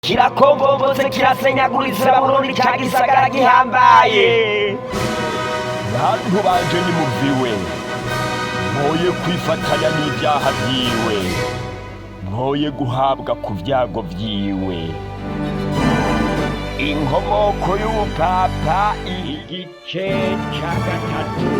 Kirakombobotse, kirasenyaguritse Babuloni ca gisagara gihambaye. Bantu banje, nimuviwe, mwoye kwifatanya n'ibyaha byiwe, mwoye guhabwa ku byago byiwe. Inkomoko y'ubupapa, igice ca gatatu.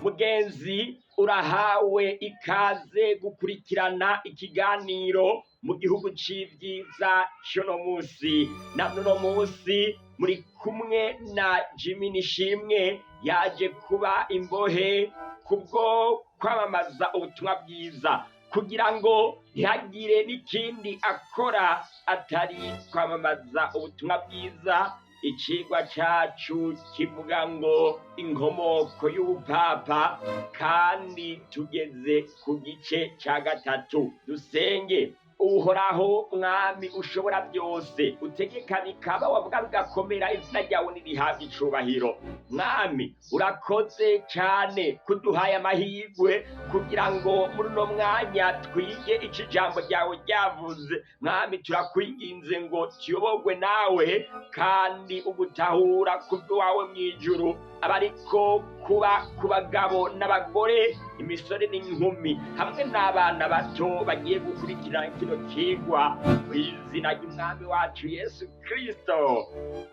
Mugenzi, urahawe ikaze gukurikirana ikiganiro mu gihugu c'ivyiza c'uno musi. Na n'uno musi muri kumwe na Jimmy Nishimwe, yaje kuba imbohe kubwo kwamamaza ubutumwa bwiza, kugira ngo ntihagire n'ikindi akora atari kwamamaza ubutumwa bwiza. Icigwa cacu kivuga ngo inkomoko y'ubupapa, kandi tugeze ku gice ca gatatu. Dusenge. Uhoraho Mwami ushobora byose, utegeka bikaba, wavuga bigakomera, izina ryawe nirihabwa icubahiro. Mwami, urakoze cane kuduhaye amahirwe kugira ngo muri uno mwanya twige ico ijambo ryawe ryavuze. Mwami, turakwinginze ngo tuyoborwe nawe, kandi ugutahura kubwo wawe mw'ijuru abariko kuba ku bagabo n'abagore, imisore n'inkumi, hamwe n'abana bato bagiye gukurikirana kino kigwa, mw'izina ry'Umwami wacu Yesu Kristo,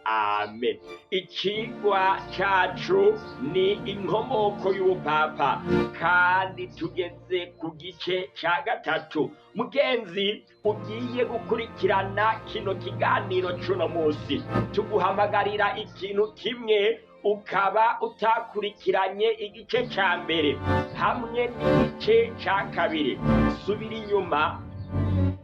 amen. Ikigwa cacu ni inkomoko y'ubupapa, kandi tugeze ku gice ca gatatu. Mugenzi ugiye gukurikirana kino kiganiro c'uno musi, tuguhamagarira ikintu kimwe: ukaba utakurikiranye igice ca mbere hamwe n'igice ca kabiri, subira inyuma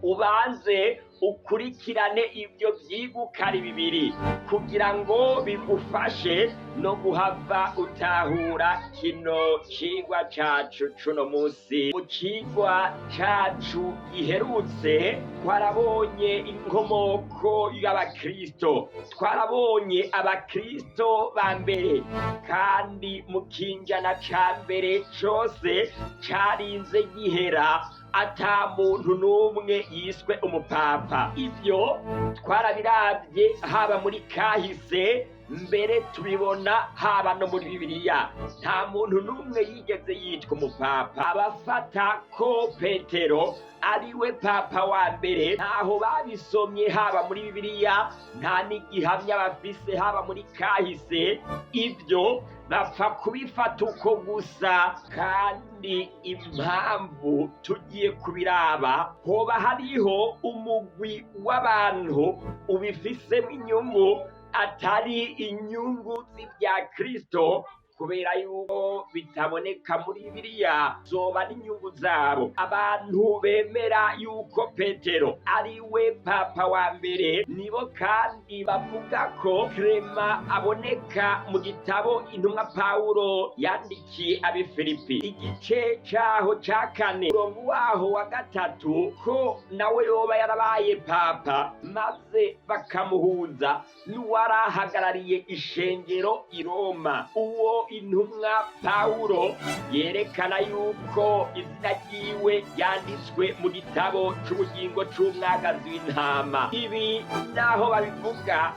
ubanze ukurikirane ibyo vyigwa uko ari bibiri, kugira ngo bigufashe no guhava utahura kino cigwa cacu c'uno musi. Mu cigwa cacu giherutse twarabonye inkomoko y'abakristo, twarabonye abakristo ba mbere, kandi mu kinjana ca mbere cose carinze gihera ata muntu n'umwe yiswe umupapa. Ivyo twarabiravye haba muri kahise, mbere tubibona haba no muri Bibiliya, nta muntu n'umwe yigeze yitwa umupapa. Abafata ko Petero ari we papa wa mbere, ntaho babisomye haba muri Bibiliya, nta n'igihamya bafise haba muri kahise. Ibyo bapfa kubifata uko gusa, kandi impamvu tugiye kubiraba, hoba hariho umugwi w'abantu ubifisemo inyungu atari inyungu z'ibya Kristo, kubera yuko bitaboneka muri Bibiliya, zoba n'inyungu zabo. Abantu bemera yuko Petero ari we papa wa mbere nibo kandi bavuga ko Krema aboneka mu gitabo intumwa Pawulo yandikiye ab'Ifilipi, igice caho ca kane, umurongo waho wa gatatu, ko nawe yoba yarabaye papa, maze bakamuhuza n'uwarahagarariye ishengero i Roma, uwo intumwa Pawulo yerekana yuko izina ryiwe ryanditswe mu gitabo c'ubugingo c'umwagazi w'intama. Ibi naho babivuga,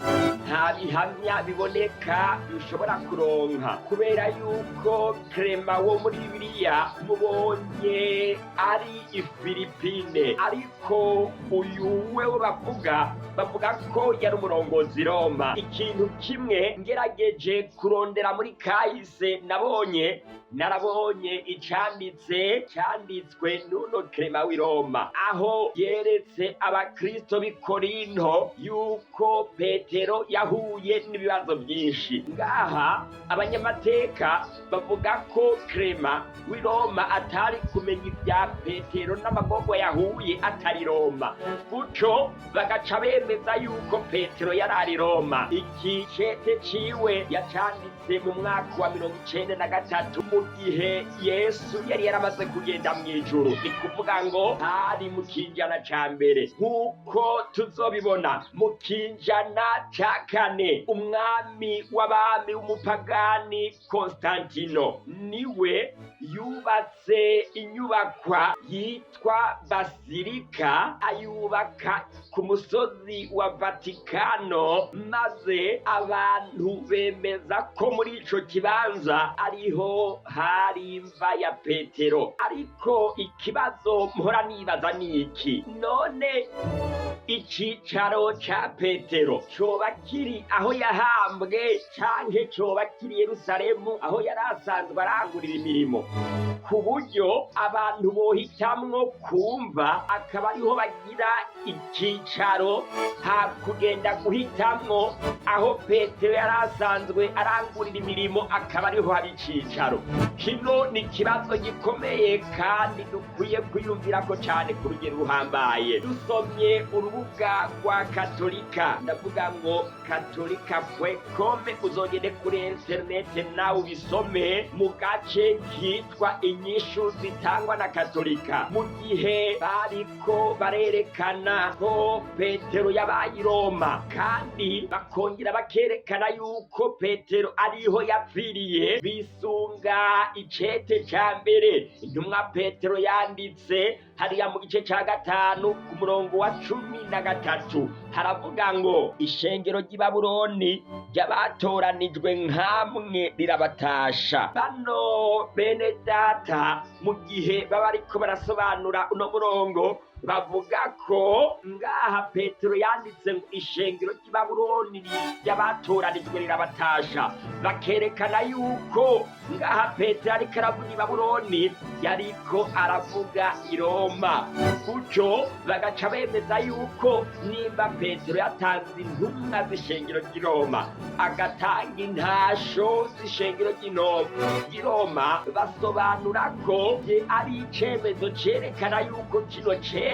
nta bihamya biboneka bishobora kuronka, kubera yuko Krema wo muri Bibiliya mubonye ari Ifilipine, ariko uyu wewe bavuga ko yari umurongozi Roma. Ikintu kimwe ngerageje kurondera muri kahise nabonye, narabonye icanditse canditswe n'uno Krema w'i Roma, aho yeretse abakristo b'i Korinto yuko Petero yahuye n'ibibazo byinshi. Ngaha abanyamateka bavuga ko Krema w'i Roma atari kumenya ibya Petero n'amagorwa yahuye atari Roma, gutyo bagaca bemeza yuko Petero yari ari Roma. Iki cete ciwe yacanditse mu mwaka wa 93, mu gihe Yesu yari yaramaze kugenda mu ijuru, ni kuvuga ngo hari mu kinjana ca mbere. Nk'uko tuzobibona, mu kinjana ca kane umwami w'abami w'umupagani Konstantino niwe yubatse inyubakwa. Yitwa Basilika, ayubaka ku musozi wa Vatikano, maze abantu bemeza ko muri ico kibanza ariho hari imva ya Petero. Ariko ikibazo mpora nibaza ni iki: none icicaro ca Petero coba kiri aho yahambwe, canke coba kiri Yerusalemu aho yari asanzwe arangurira imirimo, ku buryo abantu bohitamwo kumva akaba ariho bagira icicaro, ha kugenda guhitamwo aho Petero yari asanzwe arangurira imirimo akaba ariho hari icicaro? Kino ni ikibazo gikomeye kandi dukwiye kwiyumvirako cane ku rugero ruhambaye. Dusomye urubuga rwa Katolika, ndavuga ngo katolika.com, uzogende kuri interinete nawe ubisome mu gace kitwa "Inyishu zitangwa na Katolika". Mu gihe bariko barerekana ko Petero yabaye i Roma, kandi bakongera bakerekana yuko Petero ariho yapfiriye, bisunga icete ca mbere intumwa Petero yanditse hariya mu gice ca 5 ku murongo wa 13, haravuga ngo: "Ishengero ry'i Babuloni ry'abatoranijwe nkamwe rirabatasha." Bano bene data, mu gihe baba ariko barasobanura uno murongo, bavuga ko ngaha Petero yanditse ngo ishengero ry'i Babuloni ry'abatoranijwe rirabatasha, bakerekana yuko ngaha Petero ariko aravuga i Babuloni yariko aravuga i Roma. Gutyo bagaca bemeza yuko nimba Petero yatanze intumwa z'ishengero ry'i Roma, agatanga intasho z'ishengero ry'i Roma, basobanura ko ye ari icemezo cerekana yuko kino cete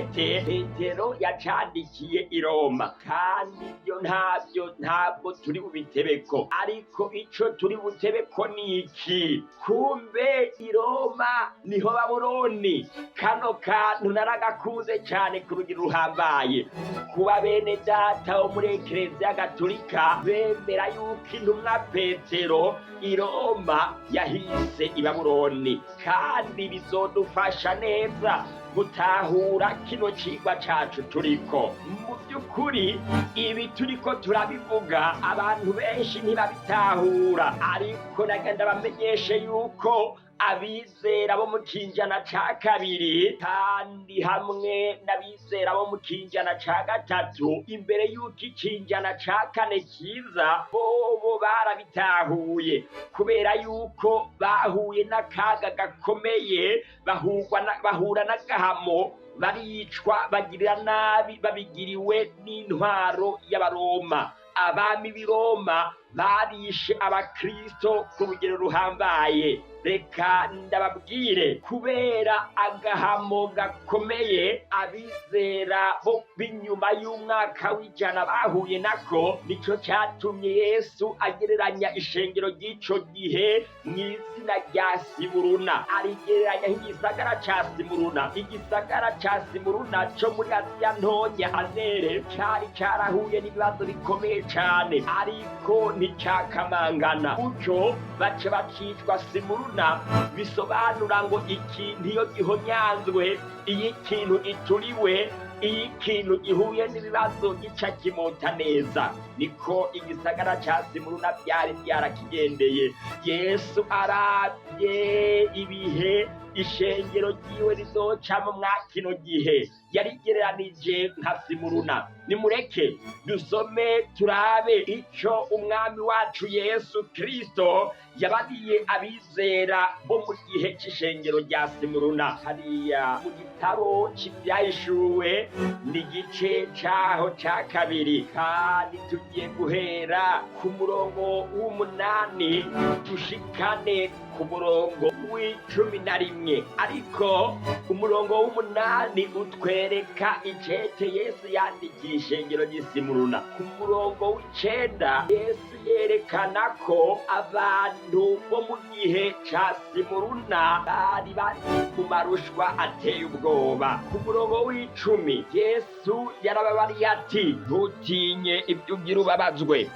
Petero yacandikiye i Roma. Kandi ibyo ntabyo, ntabwo turi bubitebeko, ariko ico turi butebeko ni iki: kumbe i Roma niho Babuloni. Kano kantu naragakunze cane ku rugero ruhambaye, kuba bene data wo muri Ekereziya Gatolika bemera yuko intumwa Petero i Roma yahise i Babuloni, kandi bizodufasha neza gutahura kino cigwa cacu turiko. Mu by'ukuri ibi turiko turabivuga, abantu benshi ntibabitahura, ariko nagenda bamenyeshe yuko abizera bo mu kinjana ca kabiri kandi hamwe n'abizera bo mu kinjana ca gatatu, imbere y'uko ikinjana ca kane kiza, bobo barabitahuye, kubera yuko bahuye n'akaga gakomeye, bahura n'agahamo, baricwa, bagirira nabi, babigiriwe n'intwaro y'Abaroma. Abami b'i Roma barishe abakristo ku rugero ruhambaye. Reka ndababwire, kubera agahamo gakomeye abizera bo b'inyuma y'umwaka w'100 bahuye nako, nico catumye Yesu agereranya ishengero ry'ico gihe mw'izina rya Simuruna, arigereranya nk'igisagara ca Simuruna. Igisagara ca Simuruna co muri Aziya Ntonya, Azere, cari carahuye n'ibibazo bikomeye cane, ariko nticakamangana. Gutyo baca bakicwa Simuruna, bisobanura ngo ikintu iyo gihonyanzwe, iyo ikintu gituriwe, iyo ikintu gihuye n'ibibazo, gica kimota neza. Niko igisagara ca Simuruna byari byarakigendeye. Yesu arabye ibihe ishengero ryiwe rizocamo mwa kino gihe, yarigereranije nka Simuruna. Nimureke dusome turabe ico umwami wacu Yesu Kristo yabariye abizera bo mu gihe c'ishengero rya Simuruna. Hariya mu gitabo c'Ivyahishuwe, ni igice caho ca kabiri, kandi tugiye guhera ku murongo w'8 dushikane ku murongo w'11. Ariko umurongo w'8 utwereka icete Yesu yandikiye ishengero ry'Isimuruna. Ku murongo w'9 Yesu yerekana ko abantu bo mu gihe ca Simuruna bari bari mu marushwa ateye ubwoba. Ku murongo w'10 Yesu yarababariye ati: "Ntutinye ibyo ugira ubabazwe.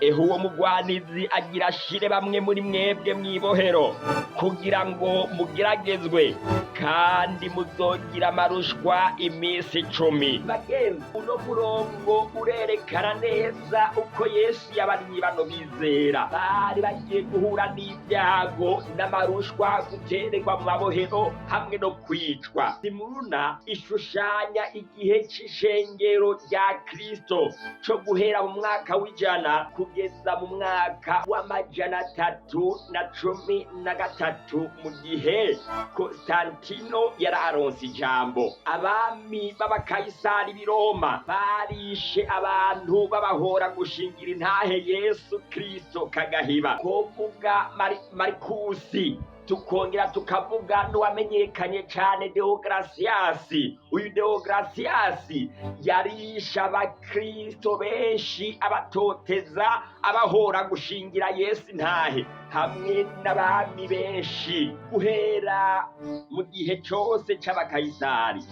Ehe, uwo mugwanizi agira ashire bamwe muri mwebwe mw'ibohero." mabohero kugira ngo mugeragezwe, kandi muzogira amarushwa iminsi 10. Bagenzi, uno murongo urerekana neza uko Yesu yabariye bano bizera bari bagiye guhura n'ibyago n'amarushwa, gutererwa mu mabohero hamwe no kwicwa. Simuruna ishushanya igihe c'ishengero rya Kristo co guhera mu mwaka w'100 kugeza mu mwaka w'313, mu gihe Konstantino yari aronse ijambo. Abami b'abakayisari b'i Roma barishe abantu babahora gushingira intahe Yesu Kristo kagahiba. Kovuga Marikusi, tukongera tukavuga n'uwamenyekanye cane Deogratiasi. Uyu Deogratiasi yarisha abakristo benshi, abatoteza, abahora gushingira Yesu intahe, hamwe n'abami benshi guhera mu gihe cose c'abakayisari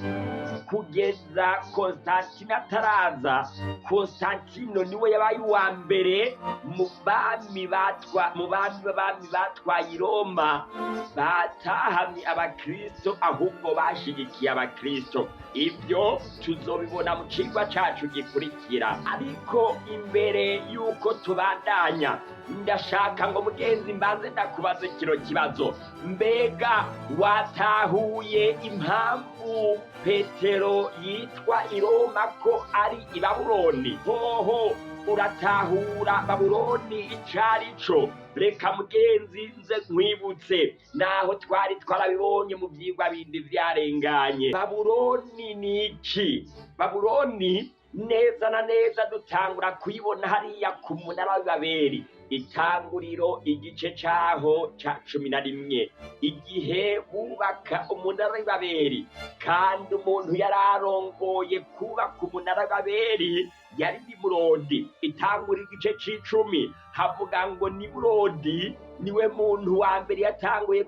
kugeza Konstantino ataraza. Konstantino niwe yabaye uwa mbere mu bami b'abami batwaye i Roma batahamye abakristo, ahubwo bashigikiye abakristo. Ibyo tuzobibona mu cigwa cacu gikurikira. Ariko imbere y'uko tubandanya, ndashaka ngo mugenzi mbanze ndakubaze kino kibazo: mbega watahuye impamvu Petero yitwa i Roma ko ari i Babuloni? Hoho uratahura Babuloni icarico? Reka mugenzi nze nkwibutse, naho twari twarabibonye mu vyigwa bindi vyarenganye. Babuloni ni iki? Babuloni neza na neza dutangura kuyibona hariya ku munara w'Ibabeli, itanguriro igice caho ca 11, igihe bubaka umunara w'Ibabeli. Kandi umuntu yari arongoye kubaka umunara w'Ibabeli yari Nimurodi. Itangura igice c'10 havuga ngo Nimurodi niwe muntu wa mbere yatanguye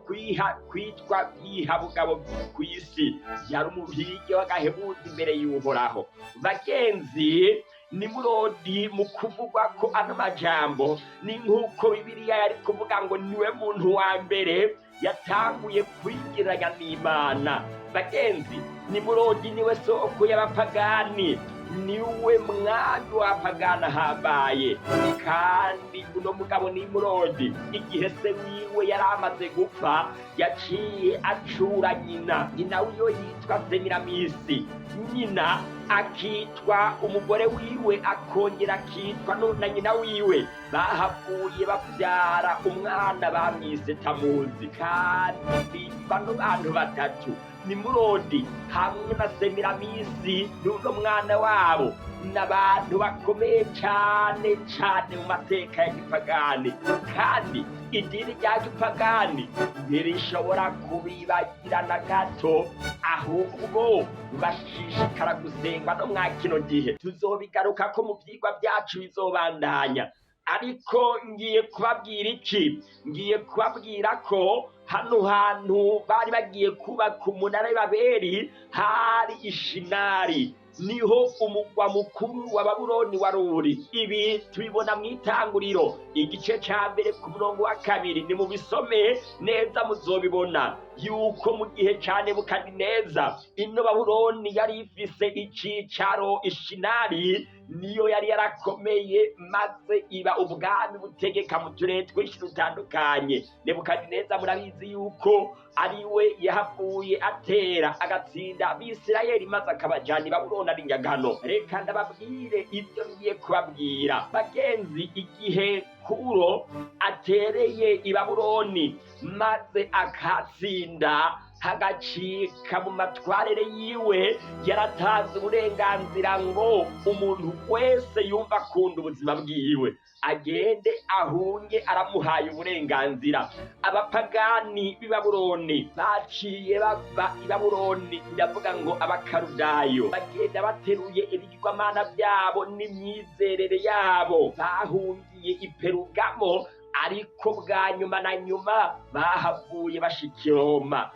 kwitwa bwihabugabo kw'isi, yari umuhige w'agahebuzo imbere y'Uhoraho. Bagenzi, Nimurodi mu kuvugwa ko ano majambo ni nk'uko Bibiliya yari kuvuga ngo niwe muntu wa mbere yatanguye kwigiranya n'Imana. Bagenzi, Nimurodi niwe soko y'abapagani, niwe mwami w'abapagani ahambaye. Kandi uno mugabo Nimurodi, igihe se wiwe yari amaze gupfa, yaciye acura nyina. Nyina wiwe yitwa Semiramisi, nyina akitwa umugore wiwe, akongera akitwa na nyina wiwe. Bahavuye bavyara umwana bamwise Tamuzi. Kandi bano bantu batatu, Nimurodi hamwe na Semiramisi n'uno mwana wabo, n'abantu bakomeye cane cane mu mateka ya gipagani. Kandi idini rya gipagani ntirishobora kubibagira na gato, ahubwo bashishikara gusengwa no mwa kino gihe. Tuzobigarukako mu vyigwa vyacu bizobandanya. Ariko ngiye kubabwira iki? Ngiye kubabwira ko hano hantu bari bagiye kubaka umunara w'Ibabeli hari Ishinari, niho umugwa mukuru wa Babuloni wari uri. Ibi tubibona mu itanguriro igice ca 2 ku murongo wa 2. Ni mubisome neza muzobibona yuko mu gihe ca Nebukadineza ino Babuloni yari ifise icicaro Ishinari, niyo yari yarakomeye maze iba ubwami butegeka mu turere twinshi dutandukanye. Nebukadineza murabizi yuko ariwe yahavuye atera agatsinda Abisirayeli maze akabajana i Babuloni ari inyagano. Reka ndababwire ibyo ngiye kubabwira bagenzi. Igihe Kuro atereye i Babuloni maze akatsinda, hagacika mu matwarire yiwe, yaratanze uburenganzira ngo umuntu wese yumva akunda ubuzima bwiwe agende ahunge, aramuhaye uburenganzira. Abapagani b'i Babuloni baciye bava i Babuloni, ndavuga ngo abakarudayo, bagenda bateruye ibigirwamana byabo n'imyizerere yabo, bahungiye i Perugamo, ariko bwa nyuma na nyuma bahavuye bashika i Roma.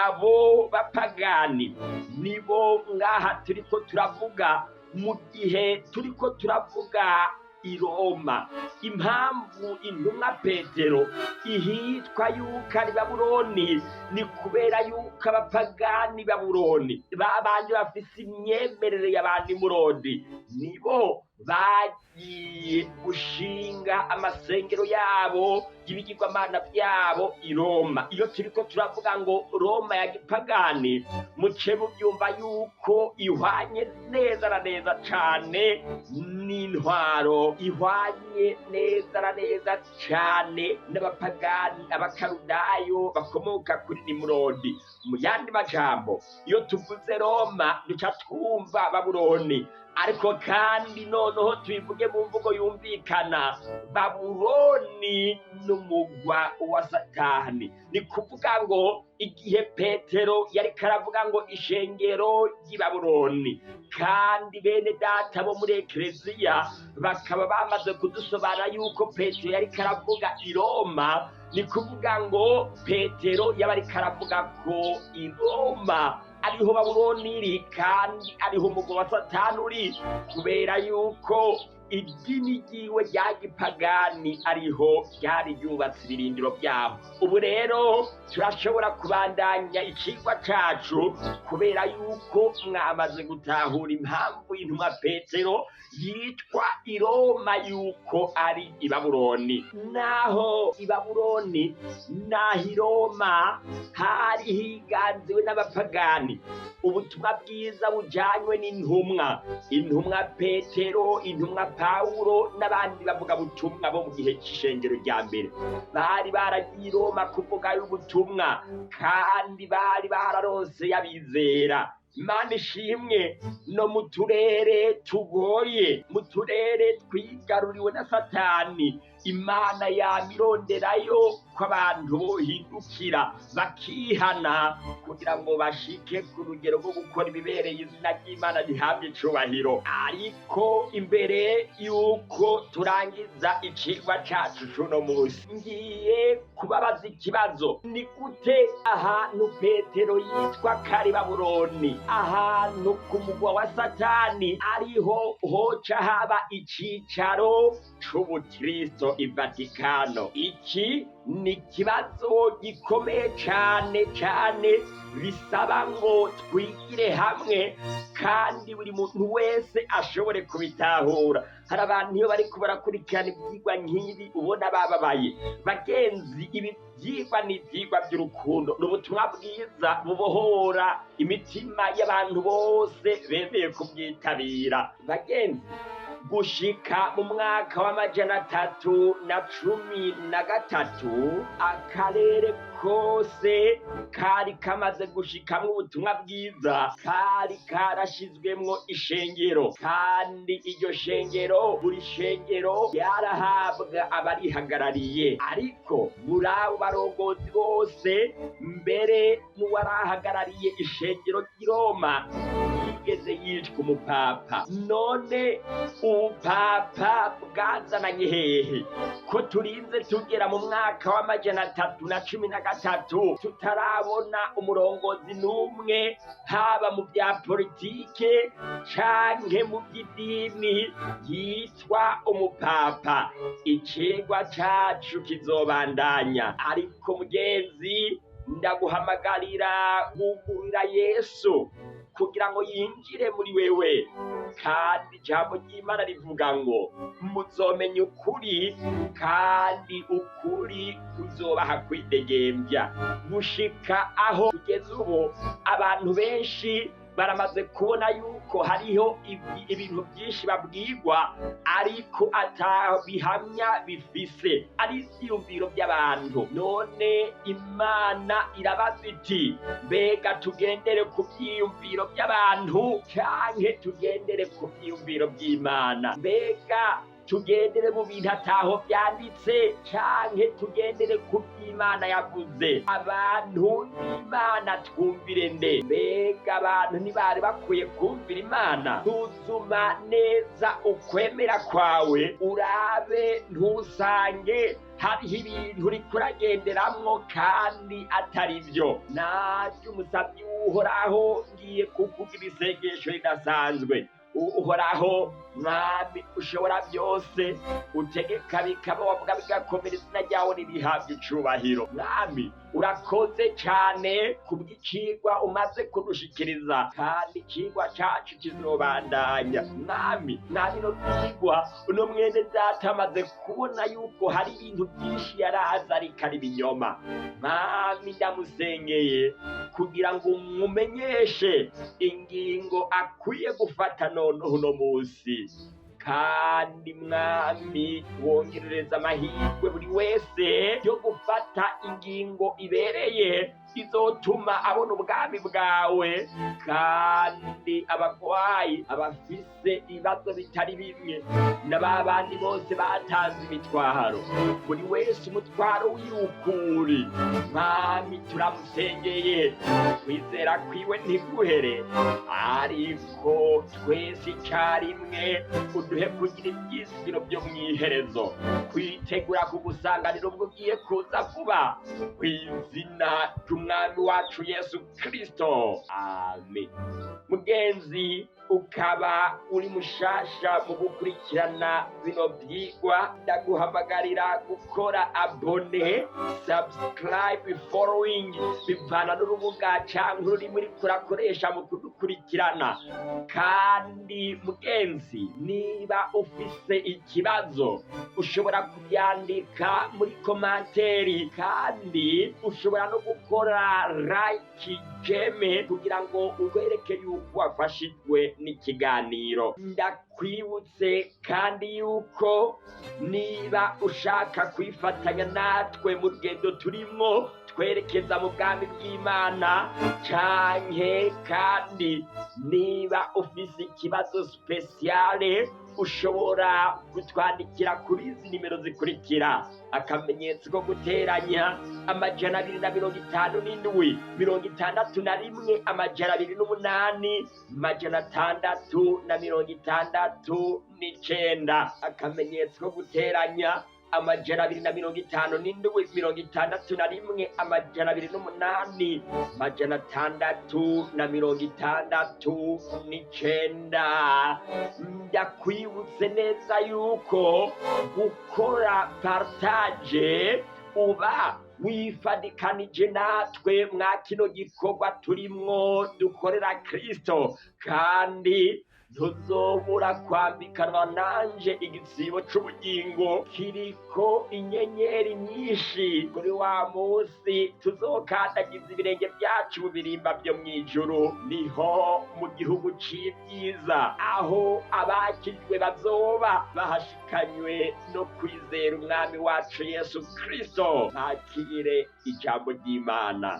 Abo bapagani nibo ngaha turiko turavuga mu gihe turiko turavuga i Roma. Impamvu intumwa Petero ihitwa yuko ari Babuloni ni kubera yuko abapagani Babuloni babandi bafise imyemerere y'abandi Nimurodi nibo bagiye gushinga amasengero yabo y'ibigirwamana byabo i Roma. Iyo turiko turavuga ngo Roma ya gipagani, muce mubyumva yuko ihwanye neza na neza cane n'intwaro, ihwanye neza na neza cane n'abapagani abakarudayo bakomoka kuri Nimurodi. Mu yandi majambo, iyo tuvuze Roma duca twumva Babuloni, ariko kandi noneho tubivuge mu mvugo yumvikana, Babuloni n'umugwa wa Satani. Ni kuvuga ngo igihe Petero yariko aravuga ngo ishengero ry'i Babuloni, kandi bene data bo muri Ekleziya bakaba bamaze kudusobanura yuko Petero yariko aravuga i Roma, ni kuvuga ngo Petero yaba ariko aravuga ko i Roma ariho Babuloni iri kandi ariho umugwa wa Satani uri, kubera yuko idini ryiwe rya gipagani ariho ryari ryubatse ibirindiro byabo. Ubu rero turashobora kubandanya icigwa cacu kubera yuko mwamaze gutahura impamvu intumwa Petero yitwa i Roma yuko ari i Babuloni. Naho i Babuloni naho i Roma hari higanziwe n'abapagani, ubutumwa bwiza bujanywe n'intumwa, intumwa Petero, intumwa Pawulo n'abandi bavuga butumwa bo mu gihe c'ishengero rya mbere bari baragiye i Roma kuvugayo ubutumwa, kandi bari bararonse abizera. Imana ishimwe, no mu turere tugoye, mu turere twigaruriwe na Satani, Imana yamironderayo ko abantu bohindukira bakihana kugira ngo bashike ku rugero rwo gukora ibibereye izina ry'Imana rihabwe icubahiro. Ariko imbere yuko turangiza icigwa cacu c'uno musi, ngiye kubabaza ikibazo: ni gute ahantu Petero yitwa kari Babuloni, ahantu ku mugwa wa Satani, ariho hoca haba icicaro c'ubukristo i Vatikano? Iki ni ikibazo gikomeye cane cane, bisaba ngo twigire hamwe kandi buri muntu wese ashobore kubitahura. Hari abantu iyo bariko barakurikirana ivyigwa nk'ibi ubona bababaye. Bagenzi, ibi vyigwa ni ivyigwa vy'urukundo, ni ubutumwa bwiza bubohora imitima y'abantu bose bemeye kubwitabira. Bagenzi, gushika mu mwaka wa 313 akarere kose kari kamaze gushikamwo ubutumwa bwiza, kari karashizwemwo ishengero, kandi iryo shengero, buri shengero ryarahabwa abarihagarariye. Ariko muri abo barongozi bose, mbere n'uwarahagarariye ishengero ry'i Roma yigeze yitwa umupapa. None ubupapa bwazananye hehe ko turinze tugera mu mwaka wa 313 tutarabona umurongozi n'umwe, haba mu bya politike canke mu by'idini, yitwa umupapa? Icigwa cacu kizobandanya, ariko mugenzi, ndaguhamagarira kugurira Yesu kugira ngo yinjire muri wewe. Kandi ijambo ry'Imana rivuga ngo muzomenya ukuri, kandi ukuri kuzobaha kwidegembya. Gushika aho tugeze ubu, abantu benshi baramaze kubona yuko hariho ibintu byinshi babwirwa ariko atabihamya bifise, ari ivyiyumviro by'abantu. None Imana irabaza iti: mbega tugendere ku vyiyumviro by'abantu canke tugendere ku vyiyumviro by'Imana? Mbega tugendere mu bintu ataho vyanditse canke tugendere ku vy'Imana yavuze? Abantu n'Imana twumvire nde? Mbega abantu ntibari bakwiye kumvira Imana? Suzuma neza ukwemera kwawe, urabe ntusange hariho ibintu uriko uragenderamwo kandi atari vyo. Naje umusavyi w'Uhoraho ngiye kuvuga ibisengesho ridasanzwe. Uhoraho Mwami ushobora byose, utegeka bikaba, wavuga bigakomera, izina ryawe nirihabwa icubahiro. Mwami, urakoze cyane kubw'icigwa umaze kudushikiriza, kandi icigwa cacu kizobandanya. Mwami, mwabino vyigwa uno mwene data amaze kubona yuko hari ibintu byinshi yarazi ariko ari ibinyoma. Mwami, ndamusengeye kugira ngo mumenyeshe ingingo akwiye gufata noneho uno munsi. Kandi Mwami, wongerereza amahirwe buri wese yo gufata ingingo ibereye izotuma abona ubwami bwawe. Kandi abagwayi, abafise ibibazo bitari bimwe, na ba bandi bose batanze imitwaro, buri wese umutwaro w'iwukuri, Mwami, turamusengeye, kwizera kwiwe ntiguhere, ariko twese icyarimwe uduhe kugira ibyizigiro byo mw'iherezo, kwitegura kugusanganira ubwo ugiye kuza vuba, ku izina ry'Umwami wacu Yesu Kristo, amen. Mugenzi, ukaba uri mushasha mu gukurikirana bino vyigwa, ndaguhamagarira gukora abonner, subscribe, following, bivana n'urubuga canke ururimi uriko urakoresha mu kudukurikirana. Kandi mugenzi, niba ufise ikibazo ushobora kubyandika muri commentaire, kandi ushobora no gukora like, j'aime, kugira ngo ukwereke yuko wafashijwe n'ikiganiro. Ndakwibutse kandi yuko niba ushaka kwifatanya natwe mu rugendo turimwo twerekeza mu bwami bw'Imana, canke kandi niba ufise ikibazo spécial, ushobora kutwandikira kuri izi nimero zikurikira: akamenyetso ko guteranya, 257 61 208 669, akamenyetso ko guteranya, 257 61 208 669. Ndakwibutse neza yuko gukora partage uba wifadikanije natwe mwa kino gikorwa turimwo dukorera Kristo, kandi ntuzobura kwambikanwa nanje igisibo c'ubugingo kiriko inyenyeri nyinshi kuri wa munsi tuzokandagiza ibirenge byacu mu birimba vyo mw'ijuru. Niho mu gihugu c'ibyiza, aho abakijwe bazoba bahashikanywe no kwizera Umwami wacu Yesu Kristo. Bakire ijambo ry'Imana.